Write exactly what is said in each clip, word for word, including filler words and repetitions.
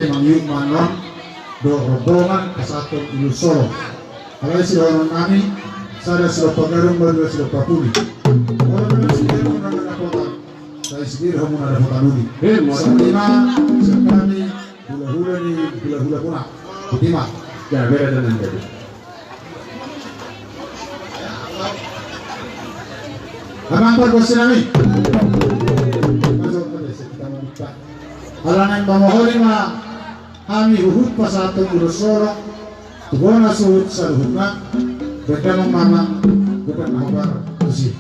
Mangihut ma annon dohot rombongan pasahathon ulos holong. Alai sidohonon nami, sada silompa gadong ma dua silompa pudi. Olo, sai sidiri hamuna dapotan uli. Songon i ma sian hami hulahula ni hulahula muna. Botima. Ya, beda dengan tadi. Amang pargonsi nami. Ala naeng mangoli ma hami huhut pasahathon ulos holong tu bona suhut saluhutna. Baen damang ma, baen damang ma tusi.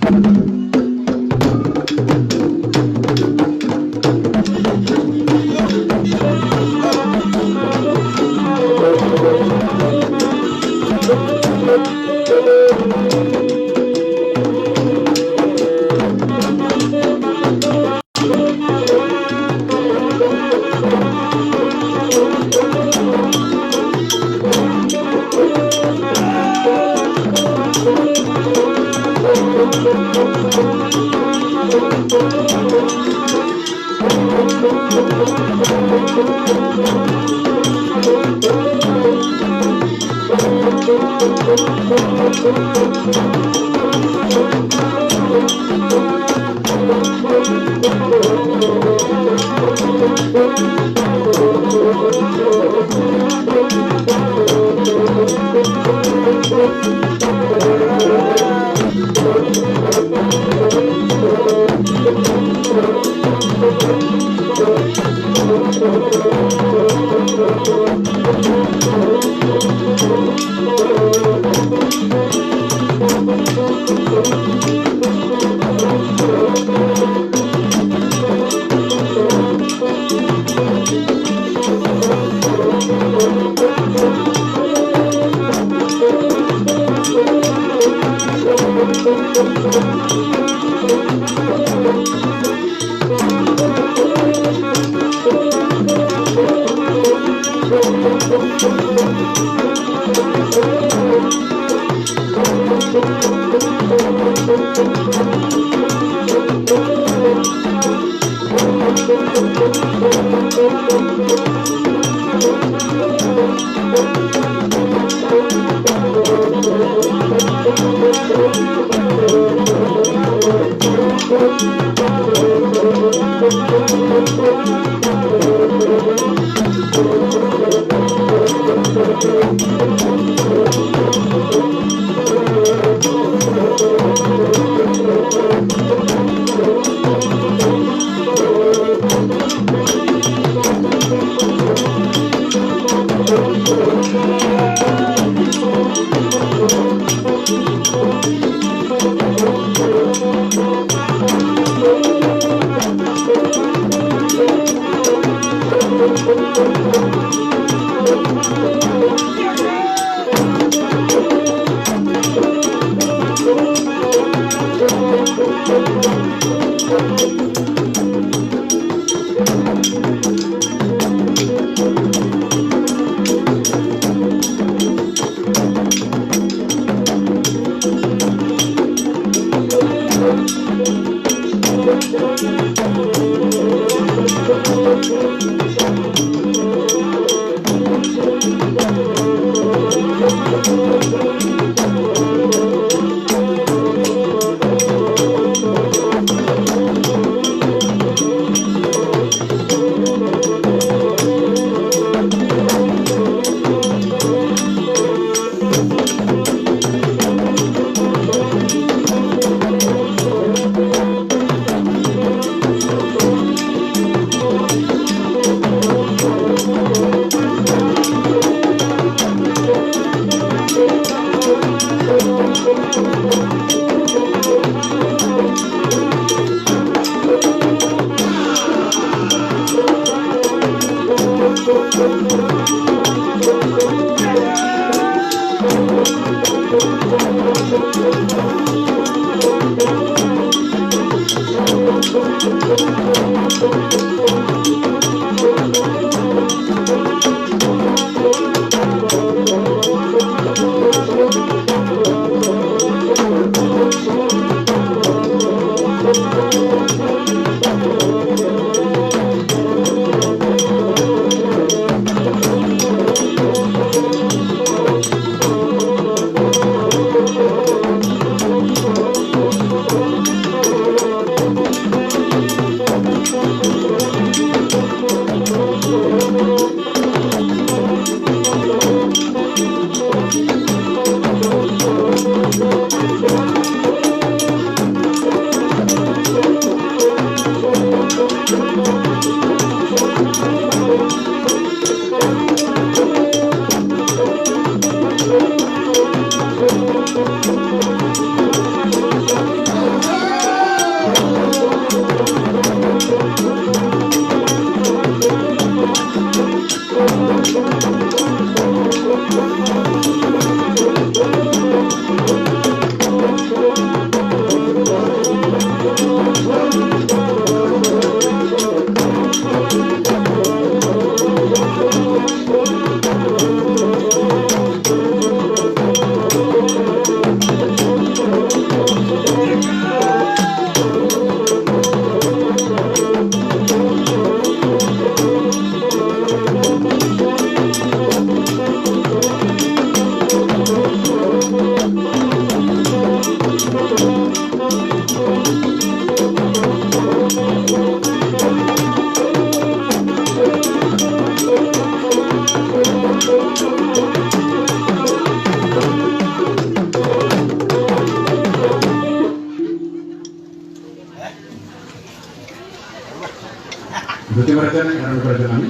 Berarti mereka ni orang kerajaan kami.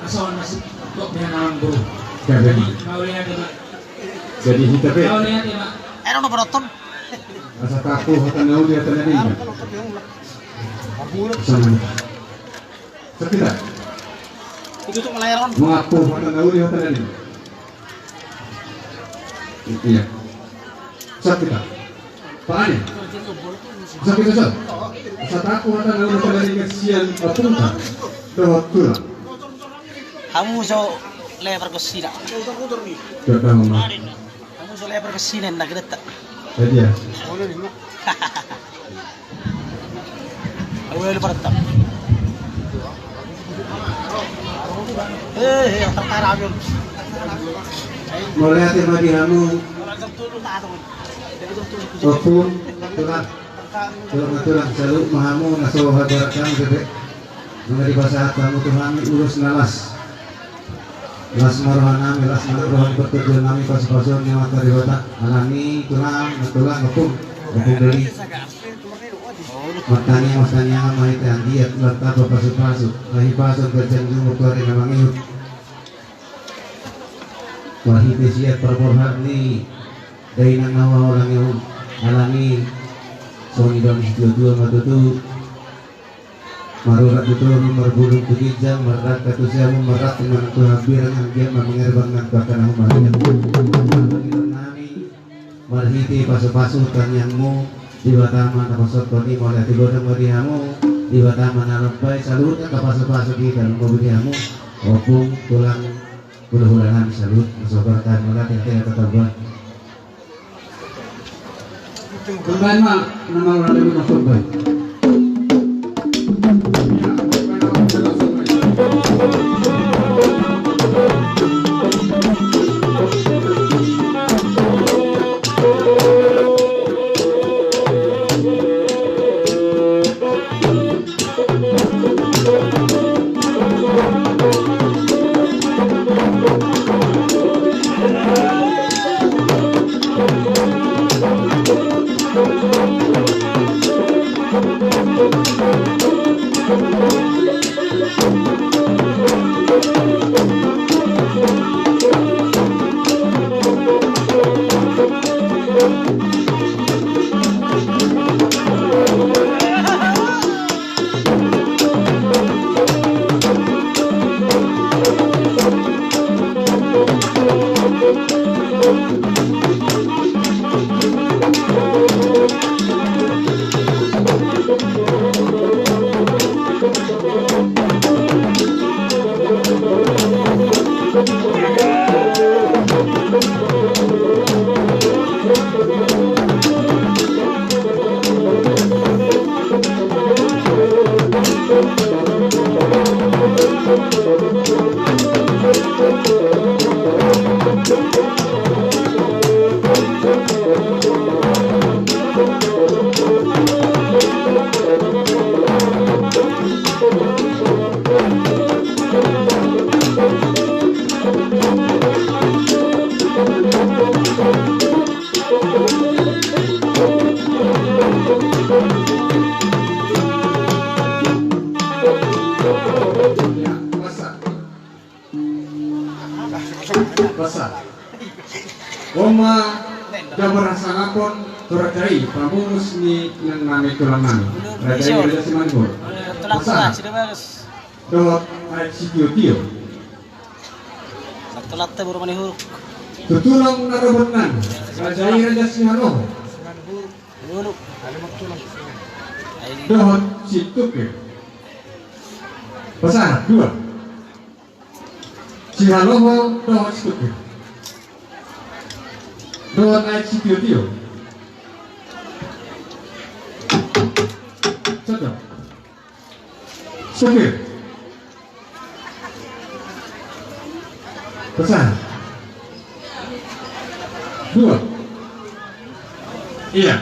Asal nasib kok dia nambur. Jadi, jadi kita pe. Kau lihat ya, Pak. Eh, ono penonton. Asa taku hata nauli hata nani. Sama. Sakita. Itu tuh melayar on. Mengaku hata nauli hata nani. Iya. Sakita. Pak Ani. Sakita, Sat. Asa taku hata nauli hata nani sian apungka. Dohot tulang. Hamu so lebar ke sida. Dohot tulang. Hamu so lebar ke sida, nda gedeta. Iya. Awal pertama. Eh, eh, yang terkara, Abang. Mauliate ma di hamu. Ompung, tulang. Tulang, tulang, salut ma hamu, na so hagorat hamu, bebek. Mangalipasahat hamu tu hami, ulos na las. Las ma roha nami, las ma roha ni partondion nami, pasu-pasuon ni Amanta Debata. Alani tulang, tulang, ompung, ompung doli. Martangiang, martangiang ma hita anggiat martamba pasu-pasu, hahipason ganjang ni umur tu ari na mangihut. Marhite sian parborhat ni dainang na hulahulang i, alani songon i do ni situa-tua ma tutu. Marurat tu toru, marbulung tu ginjang, mardangka tu siamun, marranting ma nang tu hambirang, anggiat ma mangerbang nang tu angka na humaliang. Marhite pasu-pasu tangiangmu, Debata ma na pasahathon i. Mauliate godang ma di hamu, Debata ma na lombai, saluhut angka pasu-pasu di hita lombai di hamu, ompung, tulang, hula-hula nami saluhut, na so hagorat hamu, mauliate, ate, ate, ate. Umbahen ma na mauliate na somba i. Pasahat. On ma jambar hasangapon tu raja i, pamungkus ni inang nami tulang nami, raja i Raja Simanjuntak. Pasahat. Dohot aek sitiotio. Tulang na robot nami, raja i Raja Sihaloho. Dohot situke. Pasahat dua. Sihaloho dohot situke. Dohot aek sitiotio. Cocok. Situke. Pasahat. Dua. Ia.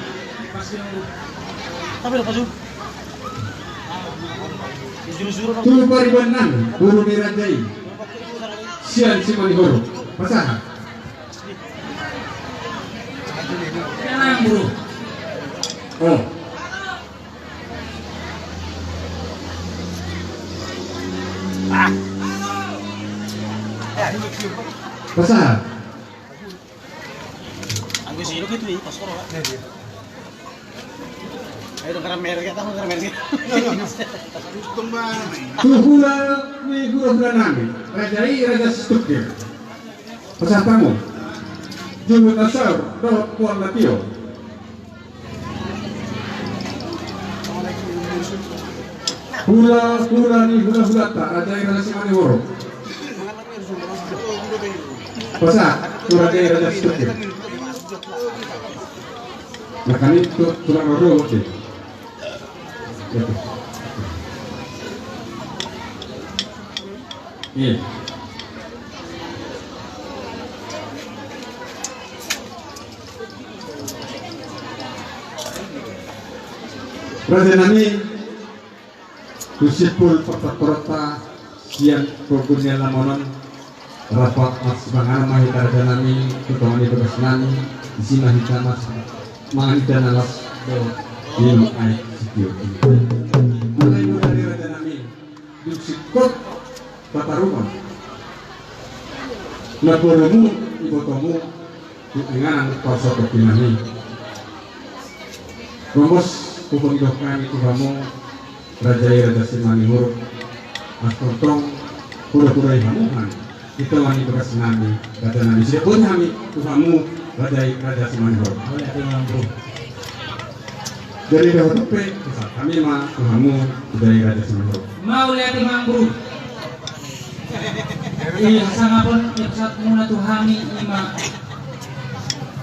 Tu pariban nami, boru ni raja i, sian Simanihoruk. Pasahat. Oh. Pasahat. Anggo si Ilok itu i, paskoro. Ayo dong, karam merek, tahu karam merek. Tu hula ni hulahula nami, raja i Raja Situke. Pasahat hamu. Juhut na saur dohot mual na tio. Hulahula ni hulahulanta, raja i Raja Simanihoruk. Pasahat tu raja i Raja Situke. Nah, kan itu tulang rorobot i. Iya. Raja nami, tu simpul partontonanta sian pogun ni alaman on, rap marsipanganon ma hita raja nami tu tonga ni bagas nami, disi ma hita marsipanganon, mangan hita na las dohot minum aek sitiotio. Alai molo di raja nami, dung singkop patarungan na borumu, ibotomu, tu inganan parsatongkinan i. Mamos hupangido hami tu hamu, raja i Raja Simanihoruk, asa tongtong hurahura i hamu hami di tonga ni bagas nami, raja nami. Sidapot hami tu hamu, raja i Raja Simanihoruk. Jadi dohot pe, pasahat hami ma tu hamu, raja i Raja Simanihoruk. Mauliate ma amang boru. I hasangapon ni pasahatmuna tu hami i ma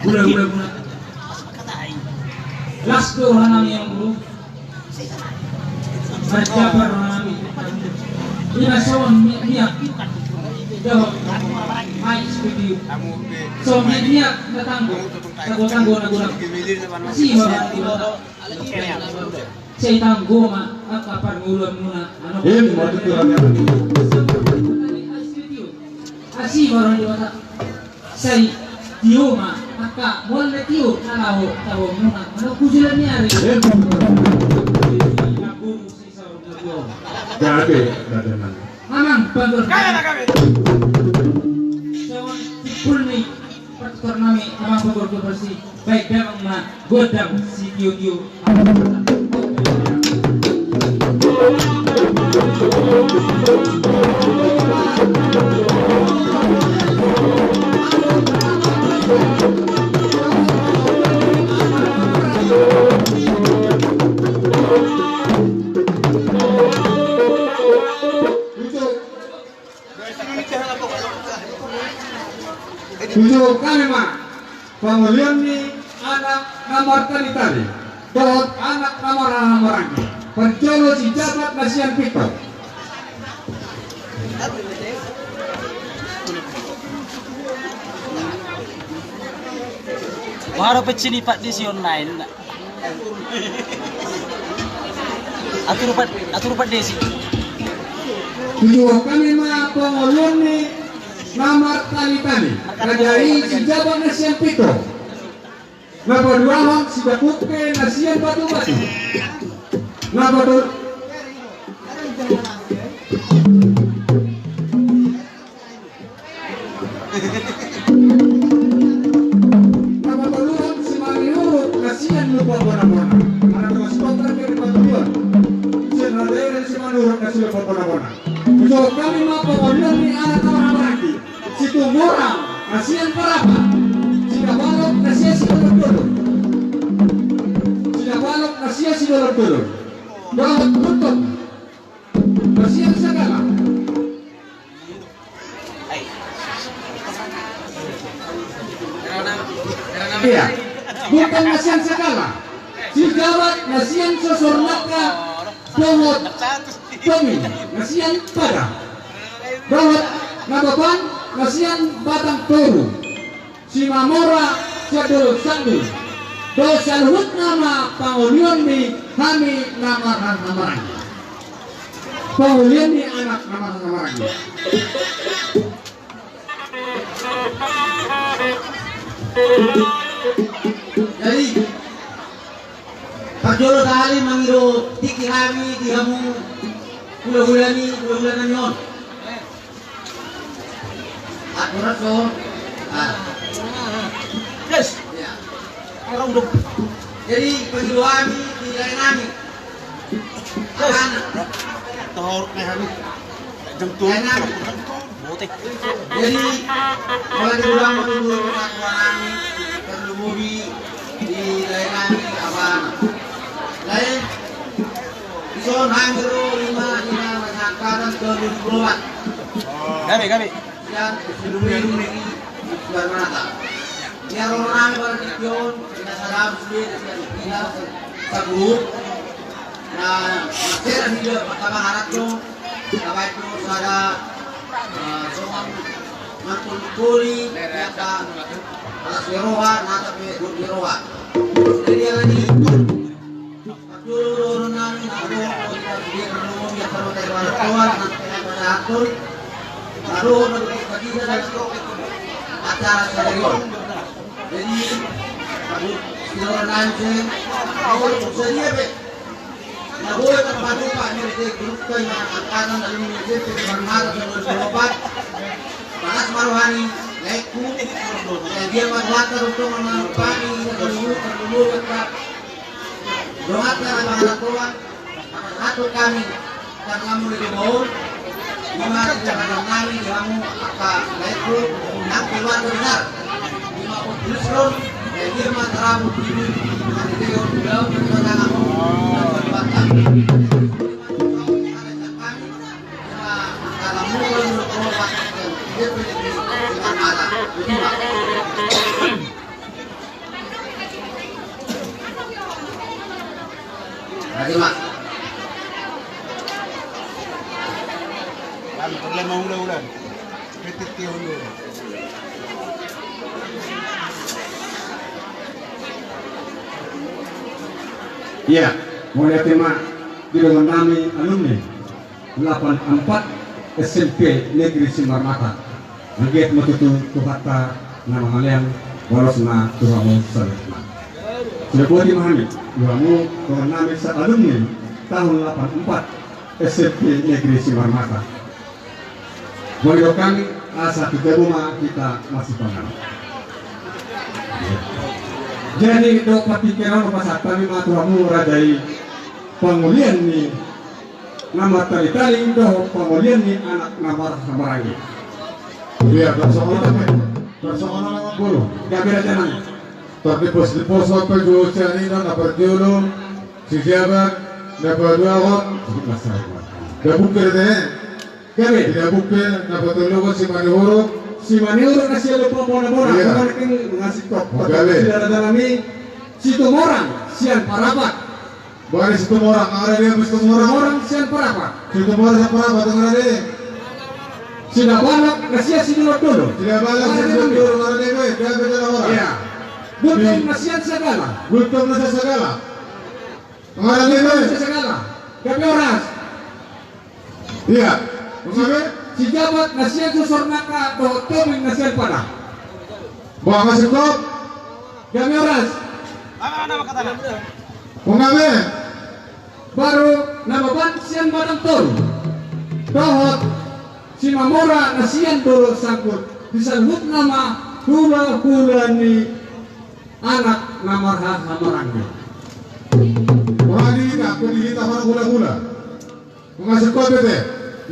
hulahula muna. Las do roha nami amang boru. Marjambar roha nami. I ma songon miak, miak. Dohot aek sitiotio. Songon miak, miak na tanggo. Tanggo, tanggo na godang. Asi ma roha ni Debata. Sai tanggo ma angka parngoluanmuna. Ima tutu. Asi ma roha ni Debata. Sai tio ma angka mual na tio na laho taonmuna. Manang kujulan ni ari. Ima tutu. Gabe, gabe. Amang panggor. Songon simpul ni partutur nami, amang panggor tu parsi. Baik, damang ma gondang sitiotio. Tujuhon hami ma pangolian ni anak na martalitali dohot anak na marhahamaranggi, parjolo sijabat na sian pinto. Maro pe cinipat di si online. Atur upat, atur upat desi. Tujuhon hami ma pangolian ni na martalitali, raja i sijabat na sian pinto. Na paduahon sidakukke na sian batubatu. Na padu- Sian Parapat, Sidabalok na sian Sidolondolon. Sidabalok na sian Sidolondolon. Dohot Buntong na sian Sagala. Iya. Buntong na sian Sagala. Sijabat na sian Sosornangka dohot Tobing na sian Pada. Dohot Nababan na sian Batang Toru. Simamora sian Dolok Sanggu. Dohot saluhutna ma pangolian ni hami na marhahamaranggi. Pangolian ni anak na marhahamaranggi. Jadi, parjolo sahali mangido tingki hami di hamu hulahula ni, hulahula nami on. Aturan so. Ah. Yes. Ya. Orang udah. Jadi, pangido hami di lae nami. Yes. Anak. Tohor na hami. Jam tujuh. Lae nami. Bote. Jadi, mulai dari ulang minggu, anak nami, terlebih di lae nami, apa, lae, dison hami ro ima, ima, masangkaran, tolu di Pulau Mat. Gabe, gabe. Sian S D P Negeri Soekarno-Hatta. Ia ro nang barang ijon, ina sada harus dia, ina sagrup. Na, masera hida, maka maharat do, na baik do, sada, eh, songon, mantun kuli, ya, alas ni roha, na tapi, gut ni roha. Jadi, ala ni itu. Acara sadari on. Jadi, sadia pe. Na boi tarpatupa ni grup angkatan alumni S M P Parmata dua ribu dua puluh empat. Panas ma roha ni laengku. Dia ma rohanta rutong ma roha ni, na dulu, dulu, Dongan na marhahamaranggi, atur hami, karena muli di baul, ima di jalan nami di hamu, angka laengku, nang keluarga besar, ima pun tulis ron, dan ima tarabut di, ima di Dewa, Pulau, dan pasangan, dan berbatang. Ima, angka lamu, kalau menurut Bapak, dan dia punya di, di mana, di mana. Ia, mauliate ma di dongan nami alumni lapan empat S M P Negeri Simarmata. Anggiat ma tutu Tuhanta na mangalean balosna tu hamu saluhutna. Sudah boti ma hami, tu hamu dongan nami sa alumni tahun lapan empat S M P Negeri Simarmata. Mauliate hami, asa tu jabu ma hita masipanganon. Jadi, do patikkenon pasahat hami ma tu hamu raja i pangolian ni na martali-tali dohot pangolian ni anak na marhahamaranggi. Ia, tarsongon on, tarsongon on ma guru. Gabe raja nami. Tardipos-dipos ma pajolo sian i, na parjolo Sijabat, na paduahon Dabuke, te. Gabe. Dabuke, na patoluhon Simanihuruk. Simanihuruk na sian Lompa Bona-bona. Ia. Bukan king ngasih top. Gabe. Raja nami. Situmorang sian Parapat. Bari Situmorang, ada dia Situmorang. Situmorang sian Parapat. Situmorang sian Parapat, ada dia. Sidabalok na sian Sidolondolon. Sidabalok na sian Sidolondolon, ada dia, gue, dia beda orang. Iya. Buntong na sian Sagala. Buntong na sian Sagala. Ada dia, gue. Sian Sagala. Gabe horas. Iya. Gabe. Sijabat na sian Sosornangka dohot Tobing na sian Pada. Bah, masuk kop. Gabe horas. Mana, mana, mana, mana? Gabe. Baru Nababan sian Batang Toru. Dohot Simamora na sian Dolok Sanggu. Di saluhutna ma hulahula ni anak na marhahamaranggi. Wah, di hita, di hita horong hulahula. Masuk kop, te.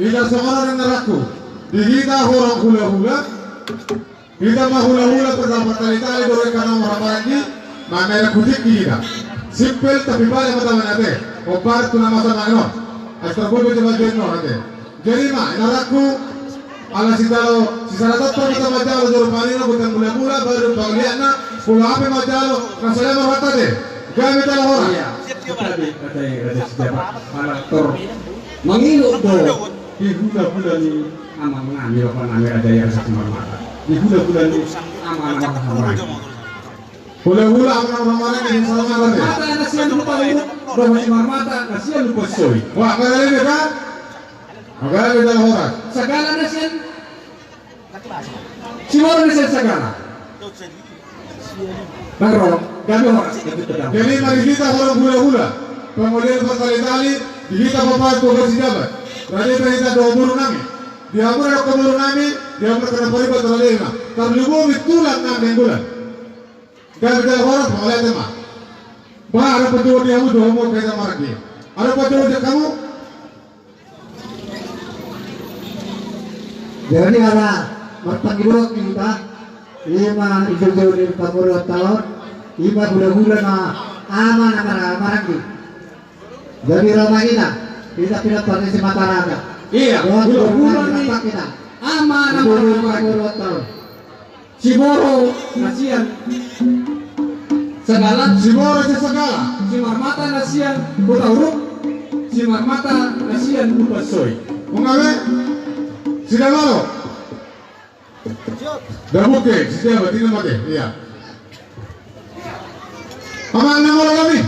Di hita songon on na rangku. Di hita horong hulahula. Hita ma hulahula, pertama tali-tali, dua kali na marhahamaranggi, mamere kutik hita. Simpel, tapi balik ma taman ate. Obar tu nama sama non. Astor bobo coba dia non ate. Jadi ma, inarangku, ala sijalo, sisara totor hita manjalo jolo panino, godang hulahula, baru pangliatna, pola hape manjalo, na salema rata de. Gabe jala horas. Iya, gabe, gabe, gabe, siapa? Ala tor. Mangilu do. Di hulahula ni amang nami, bapa nami, Raja Yang Sakti Marmata. Di hulahula ni amang nami, amang nami. Hulahula amang nami, amang nami, amang nami. Marmata na sian Hutauruk, dohot si Marmata na sian Huta Soi. Wah, kagak lebe kan? Kagak lebe jala horas. Sagala na sian Simoro na sian Sagala. Bang Ro, gabe horas, gabe pedang. Jadi mari hita holan hulahula. Pangolian bertali-tali, di hita bapak tu gaji jabat. Raja hita dohot boru nami. Di hamu na dohot boru nami, di hamu na kena paribat raja ima. Tarlumobi tulang nang denggulan. Gabe jala horas, pangolian tema. Bah, ada petua di hamu, dohot hamu, kaisa maranggi. Ada petua di hamu? Jadi ala marpangidoan hita, ima ijo-ijo ni pamoruonta on, ima hulahula na ama na marhahamaranggi. Jadi ro ma hita, hita pinanpar ni si Mataraga. Iya, hulahula ni ama na marhahamaranggi. Pamoruonta on. Simoro na sian Sagala. Simoro na sian Sagala. Simarmata na sian Hutauruk. Simarmata na sian Huta Soi. Mengkawe? Sidamalo. Dabuke, sidia batina mate. Iya. Amang na molo nami.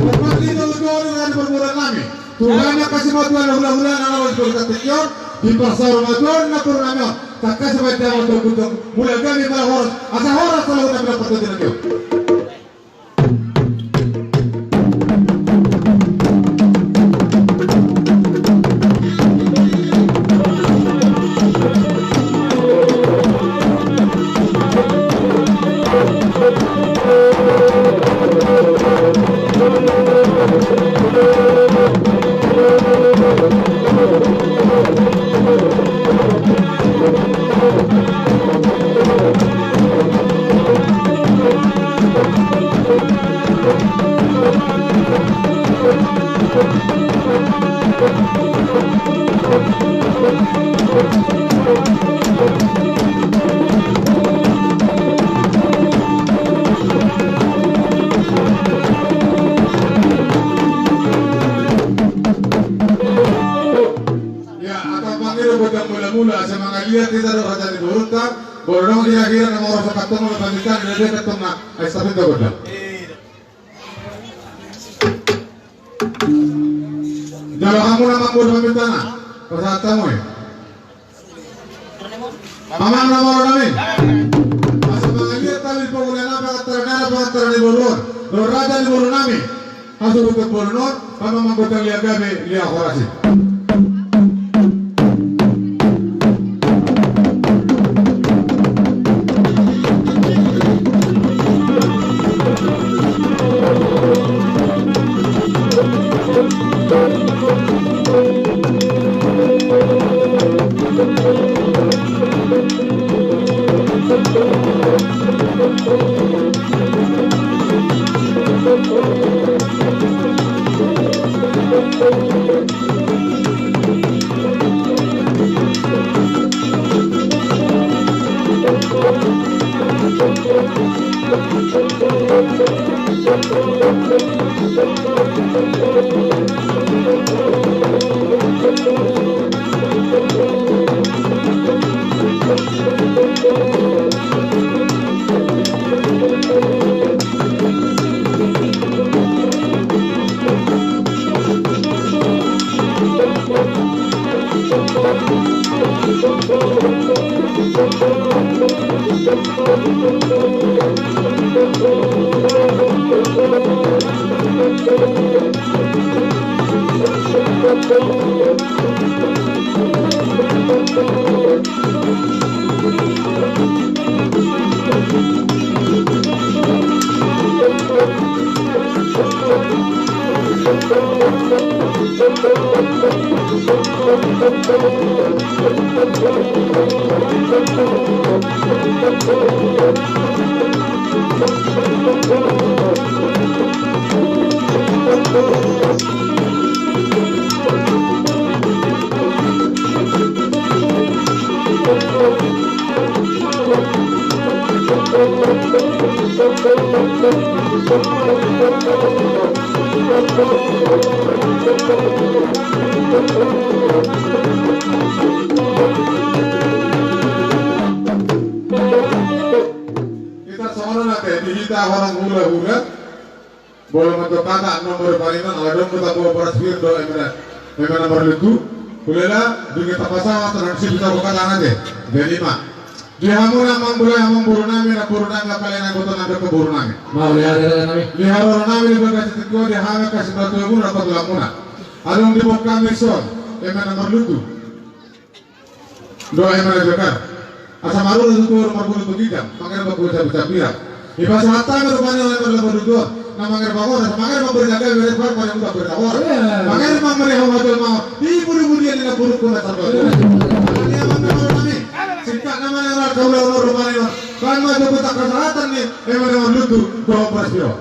Amang na molo nami. Tuhan na kasih bantuan hulahula na lawan di kota Tekion, di pasar bantuan na pur nami. Takkas baca untuk untuk mulai kami malah horas, asa horas selalu kami dapat dari Tekion. Ya, atau pangido godang mula-mula, asa mangaliat hita dohot raja ni borunta, molo adong hira-hira na mauras kantong, molo pamintaan, dia dia kantong na, ai, tapi godang. Jalo hamu na mamboan pamintaan, pasahat hamu i. Amang na molo nami. Asa mangaliat hami di pangula na pangantaran na, pangantaran ni boru on. Dohot raja ni boru nami. Hasuhuton boru on, hamu manggotang liat gabe, liat horas i. Hita songon on ate, di hita horong hulahula. Molo mandok hata nomor palingon, ala dong kota bawa boras pir do, eme na, eme na marlutu. Hulela, dungi tapasahat, tanang sipi tau kata nate. Jadi ma. Di hamuna amang boru, amang boru nami, namboru nami, apala na boto nami, ke boru nami. Mauliate nami. Di haroro nami, di bagasi tingki on, di hami angka sipatua muna, rap tulang muna. Adong di boru nami son, eme na marlutu. Doa eme na jagar. Asa marula tutu marbulu tu ginjang, mangerba kulit sapi-sapian. Iba sahat tami rupani oleh marlaba duduan. Na mangerba horas, mangerba berjaga, beres bar, pada muda berjaga horas. Iya. Mangerba meriah obat jelma, di budi-budian di na buruk kuna sarba. Iya. Makanya mana orang kami, singkat nama yang raka ulah orang rumah ini. Kan maju petak kesehatan nih, eme na marlutu, doa pras yo.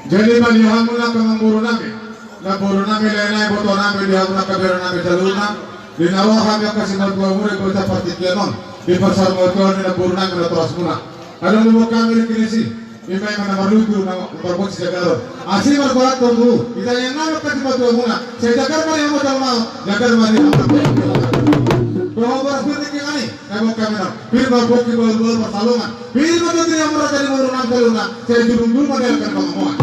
Jadi ma di hamuna angka amangboru nami, namboru nami, lae nami, boto nami, di hamuna angka bere nami saluhutna, di na ro hami angka simatua muna di partingkian on, di parsarmatua ni namboru nami natorasmuna. Adong di boru nami di Kinisi. Ima ima na marlutu na marbot sijagaron. Asi margorat tonggu. Ita yang nama kasi matua muna. Sai jagar mari hamu jalma. Jagar mari hamu. Dohot boras pir tingki nami. Emok kami na. Pir ma pongki bahul-bahul marsalongan. Pir ma doti hamu raja di boru nami saluhutna. Sai jurung-jurung ma dialkan pangomoan.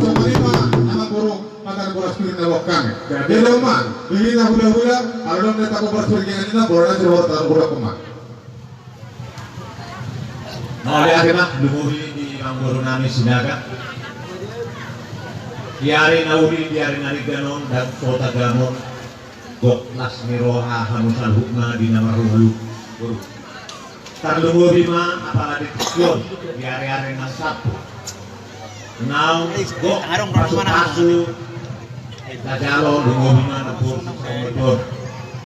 Songon i ma amangboru mata boras pir na bok kami. Jadi lo ma. Ini na hula-hula. Ala dong na tako boras pir tingki nami na boru nami sirhor taruh hula koma. Mauliate ma, lumobi di amangboru nami Sinaga. Di ari na uli, di ari na denggan on, ndang so tagamon, gok las ni roha hamu saluhutna di na marhulu. Tarlumobi ma apala di tingki on, di ari-ari na salpu. Naung gok pasu-pasu tajalo, lumobi ma na boru saluhutna.